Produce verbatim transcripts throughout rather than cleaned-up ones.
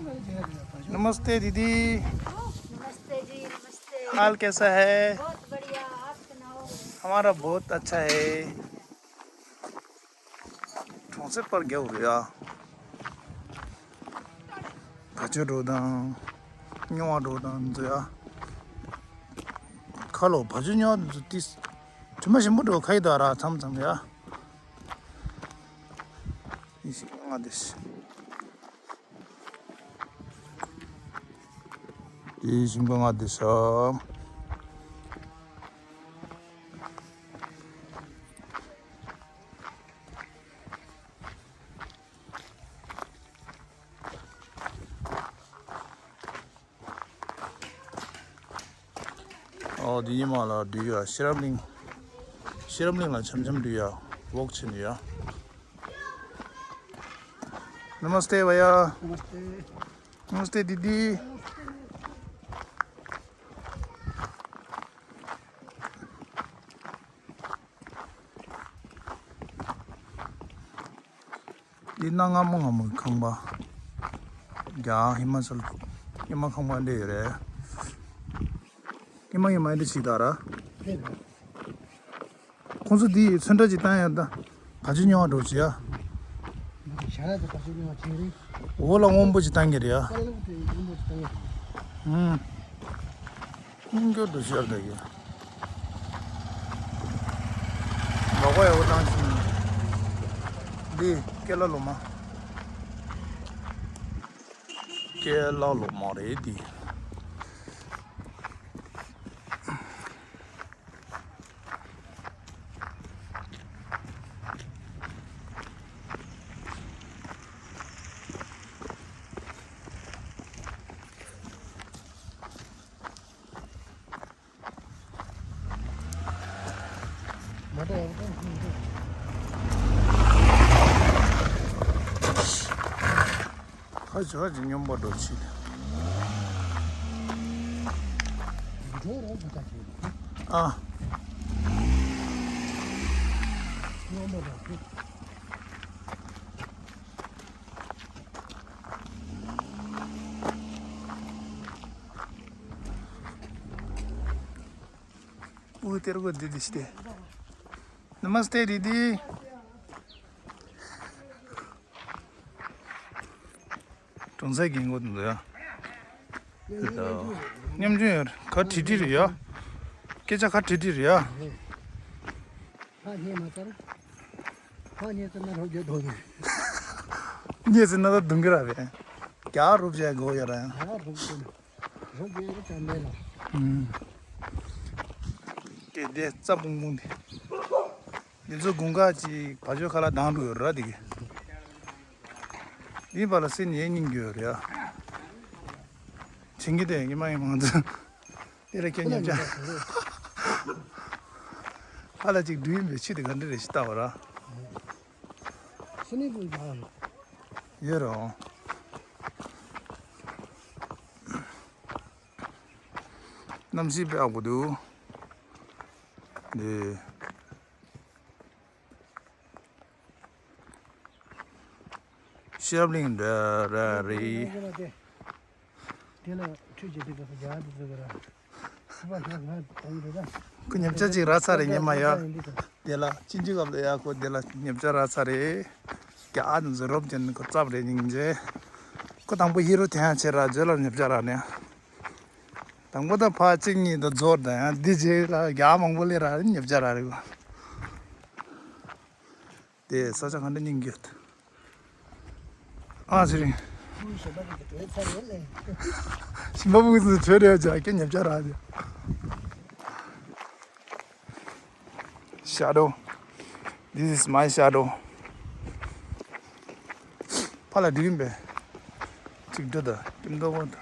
नमस्ते दीदी। नमस्ते जी, नमस्ते। हाल कैसा है? बहुत बढ़िया, आप सुनाओ। हमारा बहुत अच्छा है। གྲོང་གསེབ་པར་རྒྱག་རེད་ཡ། བ་ཕྱུགས་འགྲོ་དང་། སྨྱོ་བ་འགྲོ་དང་འཛུལ་ཡ། ཁ་ལོ་བ་ཕྱུགས་སྨྱོ་བ་འཛུལ་ཏིས། དྲི་མ་ཞིམ་པོ་འགྲོ་ཁ་ཡི་ད་ར་མཚམས་མཚམས་ཡ། ཡིན་ཤིག་ང་དེ་ཤི། དེའི་ཞིང་པ་ང་དེ་ཤ། ཨོ་དེ་ཉི་མ་ལ་འདུས་ཡ་ཤེས་རབ་གླིང་། ཤེས་རབ་གླིང་ལ་འཆམ་འཆམ་འདུས་ཡ་ཝོག་ཕྱིན་ཡ། नमस्ते भैया। नमस्ते। नमस्ते दीदी। འདི་གནའ་སྔ་མོ་སྔ་མོའི་ཁང་པ། རྒྱ་ཧི་མ་ཅལ་ཧི་མ་ཁང་པ་འདི་ཡོད་རེད། ཧི་མ་ཧི་མ་འདི་ཅིག་ད་ར། ཁོང་ཚོ་འདི་ཚོན་ཁྲ་ཅིག་བཏང་ཡ་ད། བ་ཕྱུགས་སྨྱོ་བ་འགྲོ་ཅི་ཡ། ཞ་ར་དེ་བ་ཕྱུགས་སྨྱོ་བ་ཅིག་རེད། འོ་ལ་སྔོན་པོ་ཅིག་བཏང་གི་རེད་ཡ། ཀ་ལ་དེ་སྔོན་པོ་ཅིག་བཏང་ཡ། ཧུམ། སྙིང་སྐྱོར་དུ་ཤར་བསྡད་ཡོད། ལོག་པ་ཡག་པོ་བཏང་ཕྱིན། འདི་ཀེ་ལ་ལོ་མ། ཀེ་ལ་ལོ་མ་རེད་འདི། ཁ་ཇོ་ཇི་སྙོམས་པོ་འགྲོ་ཆེ། ཨ། ऊ तेरे को दे दिसते। नमस्ते दीदी। གྲོང་གསེབ་རྒན་གོག་དེ་ཚོ་ཡ། མཉམ་ཆུང་ཡོད་རེད། ཁ་བྲིས་བྲིས་རེད་ཡ། སྐད་ཆ་ཁ་བྲིས་བྲིས་རེད་ཡ། ཁ་ཉན་མ་ཚར། ཁ་ཉན་ཚར་ན་རོགས་རྒྱག་དོ་ནི། ཉན་ཚར་ན་ད་རྡུང་གི་ར་བས། རྒྱག་རུབ་བྱས་དགོས་ཡ་ར་ཡང་། ཨ་རོགས་རྒྱག་རོགས་རྒྱག་རེད་ད་མེད་ལ། ཨུམ། སྐད་དེ་རྩ་ཕུང་ཕུང་དེ། འདི་ཚོ་དགུན་ཁ་ཅིག་བ་ཕྱུགས་ཁ་ལག་ལྡང་འགྲོ་ཡོད་ར་དེ་གི། འདི་བར་ལ་སེམས་ཡེ་སྙིང་རྒྱུ་ཡོད་རེད་ཨ། བྱིན་གྱི་དེ་ཉི་མ་ཡི་མང་ཚོ། དེ་ལ་ཁྱོད་ཉམས་ཆག་ཧ་ལ་ཅིག་འདུས་ཡིན་པའི་ཆེད་དུ་ག་འདྲ་རེ་ཞིག་བལྟ་བ་ར། སུ་ནི་བུ་ཡ། ཡོད་རེད་འོང་། གནམ་གཤིས་དཔེ་ཡག་པོ་འདུག་འདི། ཤེས་རབ་གླིང་འདྲ་ར་རེད། དེ་ལ་ཁྲུས་བྱེད་དུས་སྐབས་སུ་རྒྱ་དེ་ཚོ་གི་ར། སྲིད་པ་ལྷག་ལྷག་དང་རེད་ད། ཁོ་ཉམས་ཆག་ཅིག་རག་ཚར་རེད་ཉི་མ་ཡ། དེ་ལ་ཕྱིན་ཅི་སྐབས་ལ་ཡ་ཁོ་དེ་ལ་ཉམས་ཆག་རག་ཚར་རེད། རྒྱ་དེ་ཚོ་རོབ་ཅན་ཁོ་ཙབ་རེད་སྙིང་རྗེ། ཁོ་དང་པོ་ཧི་རོ་དེ་ཡང་ཆེ་ར་རྗེས་ལ་ཉམས་ཆག་རག་ནས། དང་པོ་ད་ཕ་གཅིག་གཉིས་དང་རྫོགས་དང་ཡང་འདི་རྗེས་ལ་རྒྱ་མང་པོ་སླེབས་ར་ཉེབ་ཆ་ར་རེད་གོ། དེ་ས་ཆ་ག་འདྲ་སྙིང་རྒྱུད། ཨ་ཚེ་རིང་། ཞིམ་པ་བུ་གི་ཚོད་རེད་ཅག་ཀྱ་ཉེབ་ཆ་ར་རེད། Shadow. This is my shadow. ཕ་ལ་འགྲིག་གིན་པས། གཅིག་འགྲོ་ད་ཀིམ་ཏོ་གོ་ད།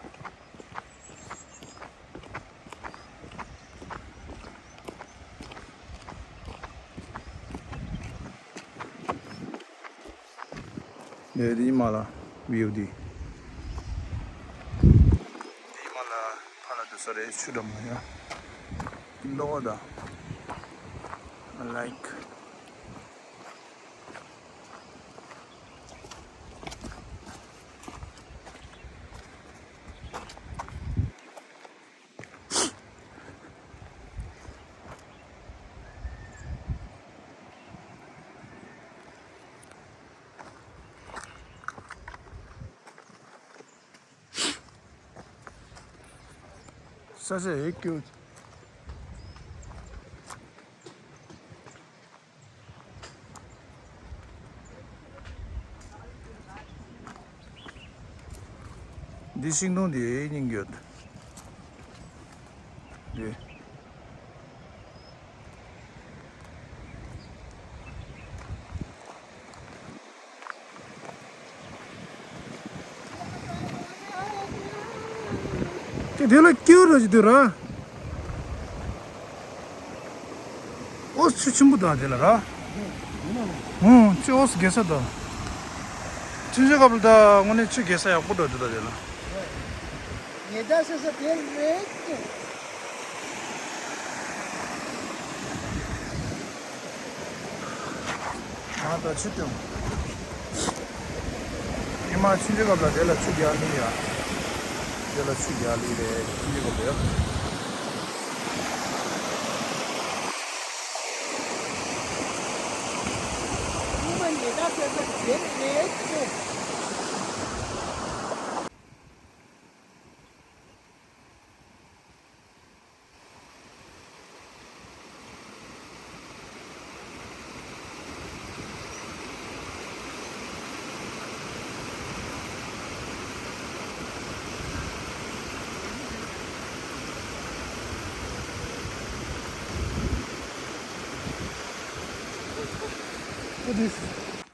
ནས་དེའི་མ་ལ་བིའུ་དེ། དེའི་མ་ལ་ཕ་ལ་དུ་ས་རེ་ཆུ་འགྲམ་ལ་ཡ། ཀིམ་ཏོ་གོ་ད། I like. ས་ས་ཧེ་ཀྱུ། འདི་ཤིང་སྡོང་འདི་སྙིང་ཡོད། འདི། དེ་དེ་ལ་སྐྱེའུ་ར་ཅིག་འདུག་ར། ཨོ་ཆུ་ཆེན་པོ་དང་དེ་ལ་ར། ཨོ་ཆུ་ཨོ་སི་རྒྱལ་ས་དང་། ཆུ་ཆེན་ཁ་པར་དང་དངོས་གནས་ཆུ་རྒྱལ་ས་ཡག་པོ་འགྲོ་འདུག་ད་དེ་ལ། ཉེ་ད་སོ་སོ་དེ་རེད། ང་ད་ཆུ་སྟོན། ཉི་མ་ཆུ་འཇིག་སྐབས་ལ་དེ་ལ་ཆུ་རྒྱག་ལི་ཡ། དེ་ལ་ཆུ་རྒྱག་ལི་རེད་ཆུ་འཇིག་སྐབས་ལ་ཡ། ཉི་མ་ཉེ་ད་སོ་སོ་དེ་རེད།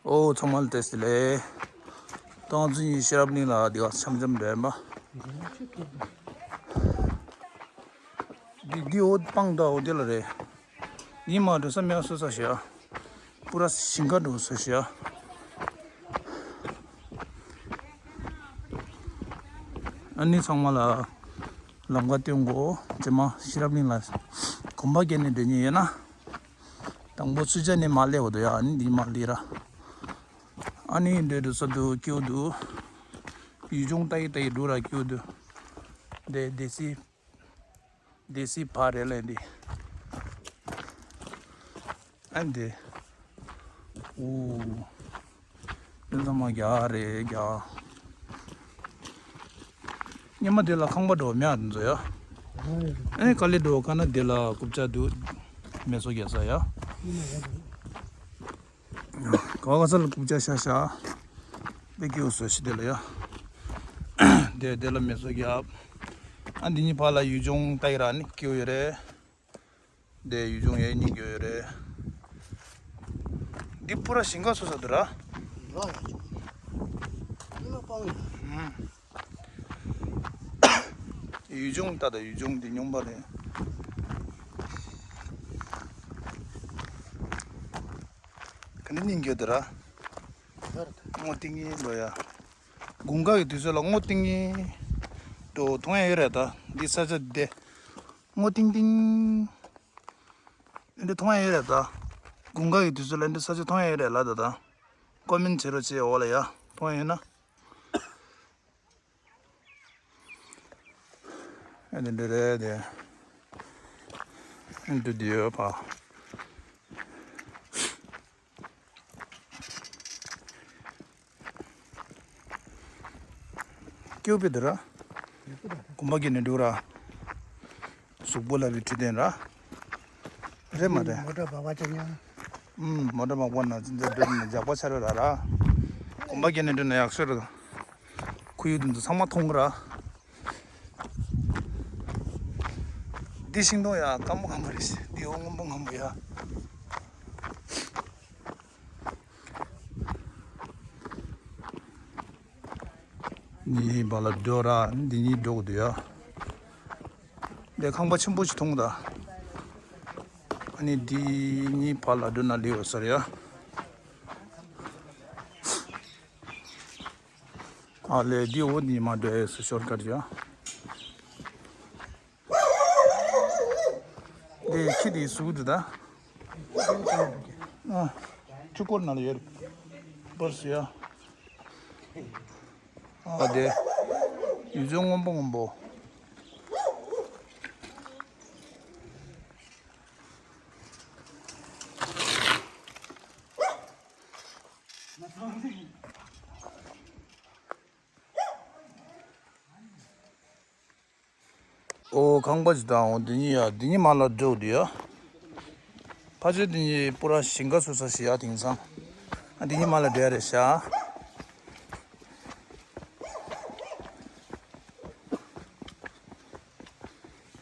ཨོ་ཚང་མ་ལ་བཀྲ་ཤིས་བདེ་ལེགས། ཏང་ཙུན་ཡི་ཤེས་རབ་གླིང་ལ་འདི་ག་འཆམ་འཆམ་རེད་པ། འདི་འདི་འོ་སྤང་དང་འོ་དེ་ལ་རེད། ཉི་མ་འགྲོ་ས་མེད་སོ་ས་ཞེ། པུ་ར་ཞིང་ཁ་འགྲོ་ས་ཞེ། ཨ་ནི་ཚང་མ་ལ་ལམ་ཁ་སྟོན་གོ། རྗེས་མ་ཤེས་རབ་གླིང་ལ་གོམ་པ་བརྒྱབ་ནས་འགྲོ་ཉེན་ཡོད་ན། དང་པོ་ཚུར་ཅག་ནས་མར་སླེབས་འོ་དོ་ཡ། ཨ་ནི་འདི་མར་སླེབས་ར། ཨ་ནི་འདྲེ་འགྲོ་ས་འདུག་སྐྱིད་འདུག་ཡུལ་ལྗོངས་ལྟ་ཡི་ལྟ་ཡི་འགྲོ་ར་སྐྱིད་འདུག་འདི་སྡེ་སྲིད། སྡེ་སྲིད་ཕ་རེད་ལས་འདི། ཨ་འདི། ཨུ། འདི་ཚང་མ་རྒྱ་རེད་རྒྱ། སྔོན་མ་དེ་ལ་ཁང་པ་འགྲོ་མེད་ཨ་འདི་ཚོ་ཡ། ཨེ་དཀའ་ལས་འགྲོ་ག་ན་དེ་ལ་རྐུབ་ཀྱག་འདུག་མེ་སོ་རྒྱག་ས་ཡ། ག་བ་ག་ས་ལ་རྐུབ་ཀྱག་ཤ་ཤ། དཔེ་སྐྱིད་པོ་བཟོ་ཤི་དེ་ལ་ཡ། དེ་དེ་ལ་མེ་སོ་རྒྱབ། ཨ་འདི་གཉིས་ཕར་ལ་ཡུལ་ལྗོངས་ལྟ་ཡི་ར་ནི་སྐྱིད་པོ་ཡོད་རེད། དེ་ཡུལ་ལྗོངས་ཡ་གཉིས་སྐྱིད་པོ་ཡོད་རེད། འདི་པུ་ར་ཞིང་ཁ་སོ་ས་དུ་ར། ལོ་ཡ་ཅུ། ཉི་མ་སྤང་ཡ། ཡུལ་ལྗོངས་ལྟ་དང་ཡུལ་ལྗོངས་འདི་སྙོམས་པ་རེད། ག་འདྲ་སྙིང་རྗེ་དེ་ར། སྔོ་ཏིང་ངེ་ལོ་ཡ། དགུན་ཁ་གི་དུས་ཚོད་ལ་སྔོ་ཏིང་ངེ་འགྲོ་མཐོང་ཡ་ཡོད་རེད་ད། འདི་ས་ཆ་འདི་སྔོ་ཏིང་ཏིང་། འདི་མཐོང་ཡ་ཡོད་རེད་ད། དགུན་ཁ་གི་དུས་ཚོད་ལ་འདི་ས་ཆ་མཐོང་ཡ་ཡོད་རེད་ལ་ད་ད། ཀོ་མེན་བྱེད་རོགས་བྱེད་འོག་ལ་ཡ་མཐོང་ཡ་ཡོད་ན། ཨ་ནི་འདི་རེད་དེ། ཨ་ནི་འདི་ཡོད་པ། སྐྱོ་པི་འདི་ར། གོམ་པ་གྱི་ནི་འདུག་ར། གཟུགས་པོ་ལ་བི་ཁྲི་ལྡན་ར། རེད་མ་རེད། མོ་ཊ་བ་བ་ཅ་ཉ། ཨུམ་མོ་ཊ་མ་བ་ན་འཛིན་གྲྭ་འགྲོ་ན་འཇག་པ་ཆ་རེ་ར་ར། གོམ་པ་གྱི་ནི་འདུག་ན་ཡག་ཤོས་ར། ཁུ་ཡུ་དུ་འདི་ཚང་མ་མཐོང་གི་ར། འདི་ཤིང་སྡོང་ཡ་སྐམ་པོ་སྐམ་པོ་རེད་ཤི། འདི་འོ་སྔོན་པོ་སྔོན་པོ་ཡ། འདི་གཉིས་བར་ལ་སྡོད་ར་འདི་གཉིས་སྡོད་དགོས་འདུག་ཡ། འདི་ཁང་པ་ཆེན་པོ་ཞིག་མཐོང་གི་ད། ཨ་ནི་འདི་གཉིས་བར་ལ་སྡོད་ན་ལེགས་ཡོད་ས་རེད་ཡ། ཨ་ལས་འདི་འོ་འདི་མ་འགྲོ་ཡས་སུ་ཤོར་ཀ་རེད་ཡ། འདི་ཁྱི་འདི་ཟུག་འདི་ད། ཨ། ཆུ་སྐོར་ནང་ལ་ཡོད་རེད། འབར་སོང་ཡ། ཨ་དེ། ཡུལ་ལྗོངས་སྔོན་པོ་སྔོན་པོ། ཨོ་ཁང་པ་ཅིག་དང་འོ་འདི་གཉིས་ཡ་འདི་གཉིས་མ་ལ་འགྲོ་འདི་ཡ། ཕ་ཆེ་འདི་གཉིས་པུ་ར་ཞིང་ཁ་སུ་ས་ཞིག་ཡ་དེང་སང་། ཨ་འདི་གཉིས་མ་ལ་འགྲོ་ཡ་རེད་ཤག་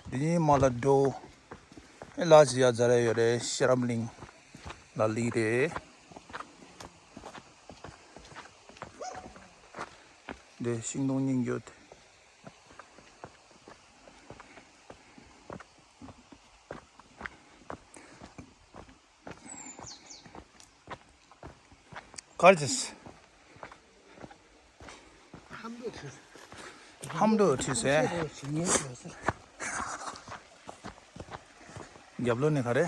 འདི་གཉིས་མ་ལ་འགྲོ། ཨེ་ལ་ཅི་ཡ་ཛ་ར་ཡོད་རེད། ཤེས་རབ་གླིང་ལ་ལི་རེད། འདི་ཤིང་སྡོང་སྙིང་རྗེ་པོ་དེ། གར་ཅིས། ཧམ་འདུག་ཁྲིད་ཟེར། རྒྱབ་ལོགས་ནས་ག་རེ།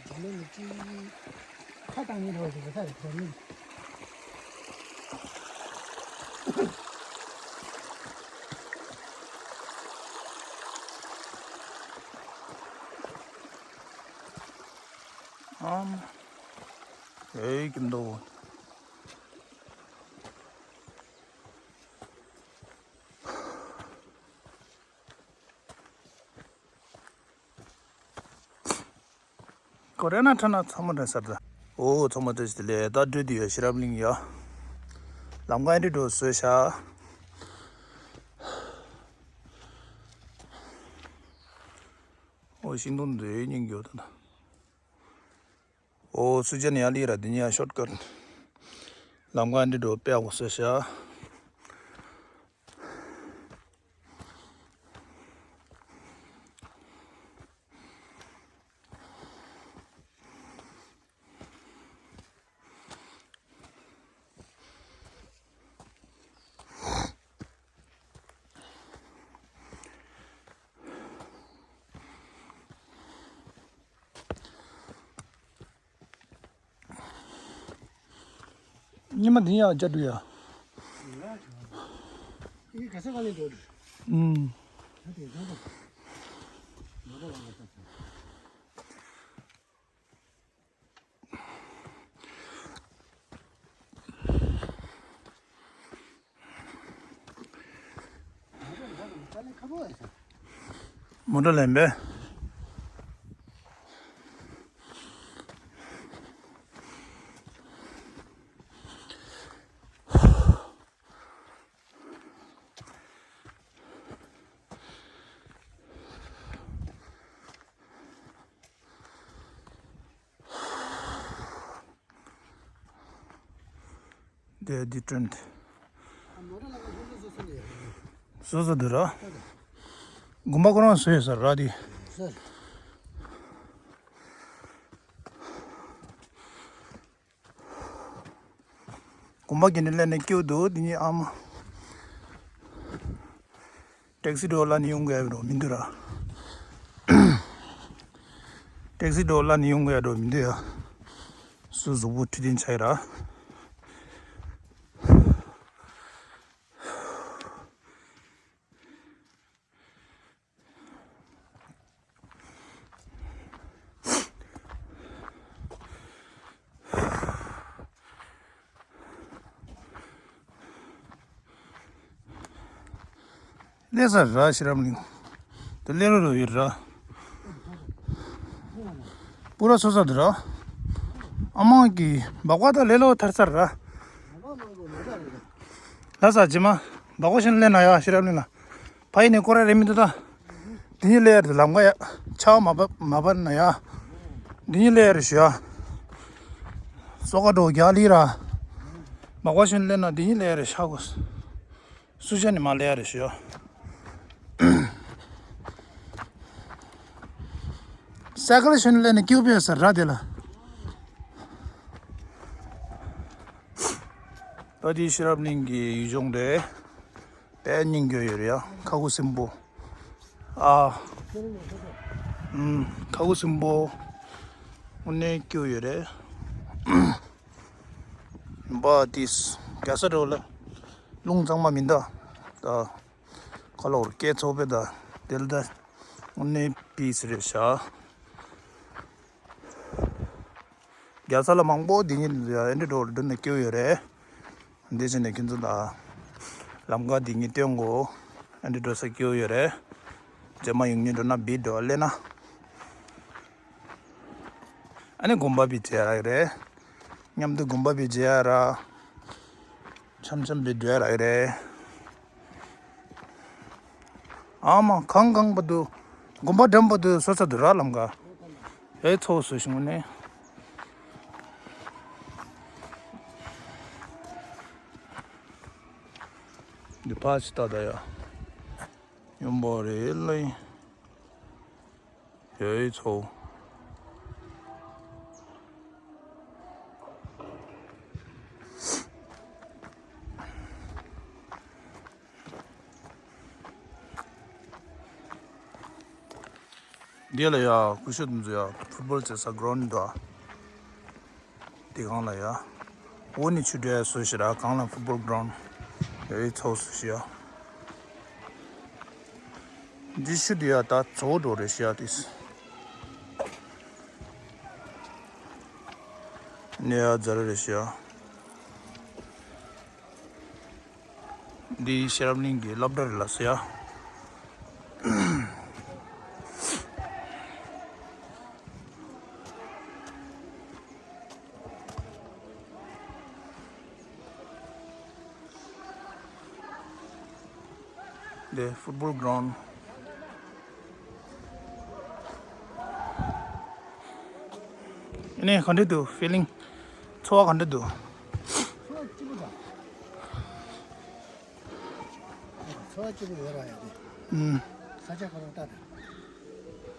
རྒྱབ་ལོགས་ནས་ཅི། ཁ་བཏང་ཉིན་རོགས་ཞིག་ག་ས་རེད་དོན་མིན། ཨམ། ཨེ་ཀྱི་མདོ། ཀོ་རེ་ན་ཁྲ་ན་ཚང་མ་འདྲ་སར་ད། ཨོ་ཚང་མ་བཀྲ་ཤིས་བདེ་ལེགས། ད་འགྲོ་དུས་ཡ་ཤེས་རབ་གླིང་ཡ། ལམ་ཁ་འདི་འགྲོ་བཟོས་ཤག་ཨོ་ཤིང་སྡོང་འདི་སྙིང་རྗེ་པོ་ད། ཨོ་སུ་ཅན་ཡ་ལི་ར་འདི་ཉ་ཤོར་ཀཊ། ལམ་ཁ་འདི་འགྲོ་དཔེ་ཡག་པོ་བཟོས་ཤག་ཉི་མ་འདི་ཡང་བརྒྱ་འགྲོ་ཡ། ཨུམ། མོ་ཊ་ལེན་པས། འདི་འདི་ཊེན་ཊི། སོ་སོ་འདི་ར། དགོན་པ་ཁོ་རང་བཟོས་ཡོད་ས་ར་འདི། དགོན་པ་གི་ནི་ལས་ནས་སྐྱེའུ་འདུག་འདི་གཉིས་ཨ་མ། ཊེག་སི་འགྲོ་ལ་ནི་ཡོང་དགོས་རོ་མི་འདུག་ར། ཊེག་སི་འགྲོ་ལ་ནི་ཡོང་དགོས་རོ་མི་འདུག་ཡ། སུ་གཟུགས་པོ་ཁྲི་ཏིན་ཆགས་ར། ལས་ས་ར་ཤེས་རབ་གླིང་། དེ་ལས་རོ་རོ་ཡོད་ར། པུ་ར་སོ་ས་དུ་ར། ཨ་མ་གི་སྦག་སྦག་ད་ལས་ལོ་ཐར་ས་ར། ལ་ས་ཇི་མ། སྦག་སྦག་ཤིན་ལས་ན་ཡ་ཤེས་རབ་གླིང་ལ། ཕ་ཡི་ནས་སྐོར་ར་རེ་མི་འདུག་ད། འདི་གཉིས་ལས་རེད་ལམ་ཀ་ཡ། ཆ་བ་མ་བབ་མ་བབ་ན་ཡ། འདི་གཉིས་ལས་རེད་ཞུ་ཡ། སོ་ཀ་འགྲོ་རྒྱ་ལི་ར། མ་གོ་ཤིན་ལས་ན་འདི་གཉིས་ལས་རེད་ཤ་གོ། སུ་ཅན་ནི་མ་ལས་རེད་ཞུ་ཡ། སའི་ཀལ་ཤིན་ལས་ནི་ཀིའུ་པེ་ས་ར་དེ་ལ། ད་དེ་ཤེས་རབ་གླིང་གི་ཡུལ་ལྗོངས་རེད། དཔེ་སྙིང་རྗེ་ཡོད་རེད་ཡ། ཁ་ཁུ་སིམ་པོ། ཨ། ཨུམ། ཁ་ཁུ་སིམ་པོ། དངོས་གནས་སྐྱིད་པོ་ཡོད་རེད། འབའ་ཏིས། རྒྱ་ས་འགྲོ་ལ། རླུང་གཙང་མ་མིན་ད། ད། ཁ་ལོར་སྐད་ཚོགས་པའི་ད། དེ་ལ་ད། དངོས་གནས་པིས་རེད་ཤག་རྒྱ་ས་ལ་མང་པོ་འདི་ཉིད་ཨེ་འདྲ་འགྲོ་འགྲོ་ནས་སྐྱིད་པོ་ཡོད་རེད། འདི་བྱས་ནས་ཁྱེད་ཚོ་ལ་ལམ་ཁ་འདི་ཉིད་སྟོན་དགོས། ཨེ་འདྲ་འགྲོ་ས་སྐྱིད་པོ་ཡོད་རེད། རྗེས་མ་ཡོང་ཉིན་འགྲོ་ན་བིད་འགྲོ་སླེབས་ན། ཨ་ནི་དགོན་པ་བི་མཇལ་ཡག་རེད། མཉམ་དུ་དགོན་པ་བི་མཇལ་ཡག་ར། འཆམ་འཆམ་བི་འགྲོ་ཡག་རེད། ཨ་མ་གང་གང་བར་དུ། དགོན་པ་འགྲམ་བར་དུ་སོ་ས་དུ་ར་ལམ་ག་ཨེ་ཚོགས་སུ་ཞིང་ནས། འདི་ཕ་ཆི་ཏ་ད་ཡ། ཡོང་བ་རེད་ལེ། ཡོད་ཚོ། འདི་ལ་ཡ་ཀུ་ཤུ་དུ་འཛུལ་ཡ་ཕུཊ་བོལ་བྱེད་ས་གྷི་རའུན་འདུག་དེ་གང་ལ་ཡ། འོ་ནི་ཆུ་འདྲེ་སུ་ཞི་ར་གང་ལ་ཕུཊ་བོལ་གྷི་རའུན་ཡོད་ཚོ་སུ་ཞི་ཡ། འདི་ཤུ་དེ་ཡ་ད་ཚོ་འགྲོ་རེ་ཤི་ཡ་དེས། ནེ་ཡ་ཛ་ར་རེ་ཤི་ཡ། འདི་ཤེས་རབ་གླིང་གི་སློབ་གྲྭ་རེད་ལ་ཟེར་ཡ། འདི་ཕུཊ་བོལ་གྷི་རའུན། ཨ་ནི་ག་འདྲ་འདུག་ཕི་ལིང་། ཚོར་བ་ག་འདྲ་འདུག་ཚོར་བ་སྐྱིད་པོ་དང་། ཚོར་བ་སྐྱིད་པོ་ཡོད་ར་ཡ་དེ། ཨུམ། ས་ཆ་ཁ་ལོ་ལྟ་དང་།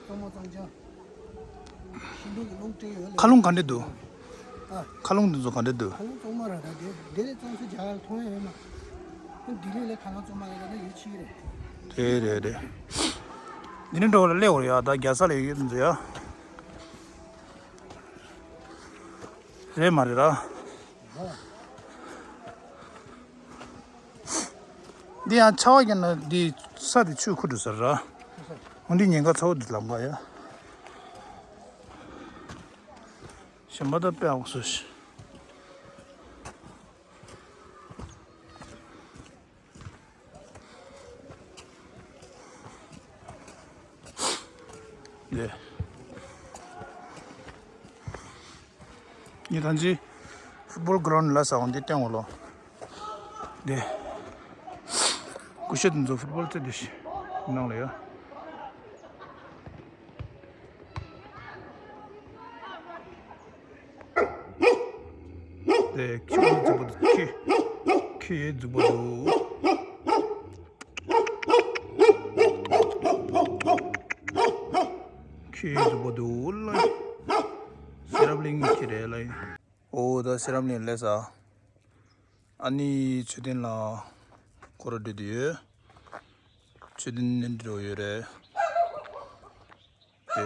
གཙང་མ་གཙང་རྐྱང་། ཤིང་སྡོང་གི་རླུང་སྤྲད་ཡོད་ལ། མཁའ་རླུང་ག་འདྲ་འདུག་ཨ། མཁའ་རླུང་འདི་ཚོ་ག་འདྲ་འདུག་མཁའ་རླུང་གཙང་མ་ར་ད་དེ་དེ་ལས་གཙང་ས་རྒྱ་གར་མཐོང་ཡ་ཡོད་མ། ལྡི་ལི་ལས་མཁའ་རླུང་གཙང་མ་ར་ད་ད་ཡོད་ཆི་རེད། རེད་རེད་རེད། འདི་ནས་འགྲོ་བ་ལ་སླེབས་འོར་ཡ་ད་རྒྱ་ས་ལ་ཡོད་འདུག་ཡ། རེད་མ་རེད་ར། འདི་ཡང་ཆར་པ་བརྒྱབ་ན་འདི་ས་དེ་ཆུ་ཁུ་འགྲོ་ས་ར། འོ་འདི་ཉེན་ཁ་ཚ་བོ་འདི་ལམ་ཁ་ཡ། གཞན་པ་ད་དཔེ་ཨག་སོ་ཞིག་འདི། ངས་ཐང་ཅི་ཕུཊ་བོལ་གྷི་རའུན་ལ་ས་འོང་འདི་སྟེང་འོ་ལོ། འདི། ཀུ་ཤུ་དུ་འཛོ་ཕུཊ་བོལ་རྩེ་འདི་ཤི། ནང་ལ་ཡ། དེ་ཁྱི་ཡི་རྫིག་པོ་འདུག་ཁྱི། ཁྱི་ཡི་རྫིག་པོ་འདུག་ཁྱི་ཡི་རྫིག་པོ་འདུག་ལ། སེ་རབ་གླིང་གི་ཁྱི་རེད་ལ། ཨོ་ད་སེ་རབ་གླིང་ལས་ས། ཨ་ནི་མཆོད་རྟེན་ལ་ཁོ་ར་འགྲོ་དུ་ཡོད། མཆོད་རྟེན་ནས་འགྲོ་ཡོད་རེད། དེ།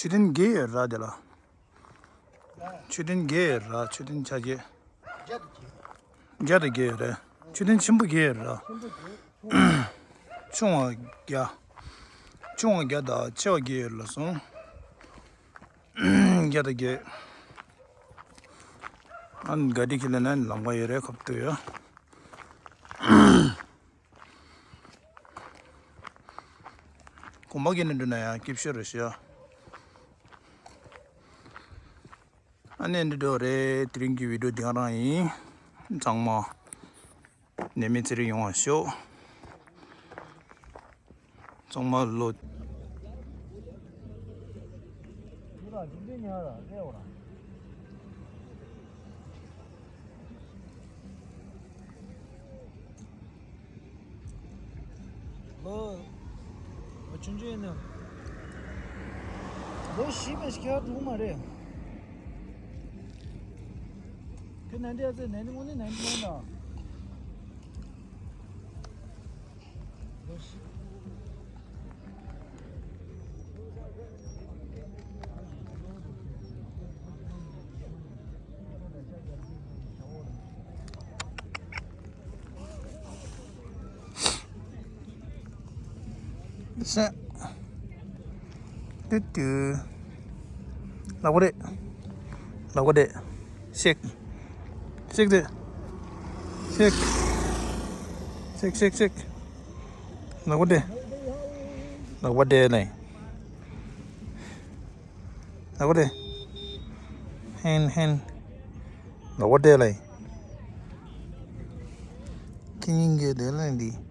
མཆོད་རྟེན་བརྒྱད་ཡོད་ར་དེ་ལ། མཆོད་རྟེན་བརྒྱད་ཡོད་ར་མཆོད་རྟེན་ཆ་བརྒྱད། བརྒྱ་དང་བརྒྱད་ཡོད་རེད། མཆོད་རྟེན་ཆེན་པོ་བརྒྱད་ཡོད་ར། ཆུང་བ་བརྒྱ། ཆུང་བ་བརྒྱ་དང་ཆེ་བ་བརྒྱད་ཡོད་ལ་སོང་། བརྒྱ་དང་བརྒྱད། ཨ་ནི་ག་དེ་ཁྱེར་ལེན་ན་ལམ་ཁ་ཡོད་རེད་ཁབ་ཏུ་ཡོད། གོམ་པ་གི་ནི་འདྲ་ན་ཡང་སྐྱིབས་ཤོད་རེ་ཞུ་ཡ། ཨ་ནི་འདི་འདྲ་རེད། དེ་རིང་གི་བི་ཌིའོ་འདི་ག་རང་ཡིན། ཚང་མ་ནད་མེད་ཚེ་རིང་ཡོང་བ་ཤོག་ཚང་མ་ལོ། ལོ། ལོ་ཆུང་ཆུང་ཡིན་ན། ལོ་བཞི་བ་ཞིག་ཁྱེད་འགྲོ་གི་མ་རེད། ཁྱོད་ནན་ཏན་ཨ་ཙེ་ནན་ཏན་དངོས་གནས་ནན་ཏན་ཡིན་ད། ལོ་བཞི། ཤ། ཏུ་ཏུ། ལག་པ་རེད། ལག་པ་རེད། ཤེག་ཤེག་རེད། ཤེག་ཤེག་ཤེག་ཤེག་ལག་པ་རེད། ལག་པ་རེད་ལེ། ལག་པ་རེད། ཧན་ཧན། ལག་པ་རེད་ལེ། ཁྱི་སྙིང་རྗེ་དེ་ལེ་འདི།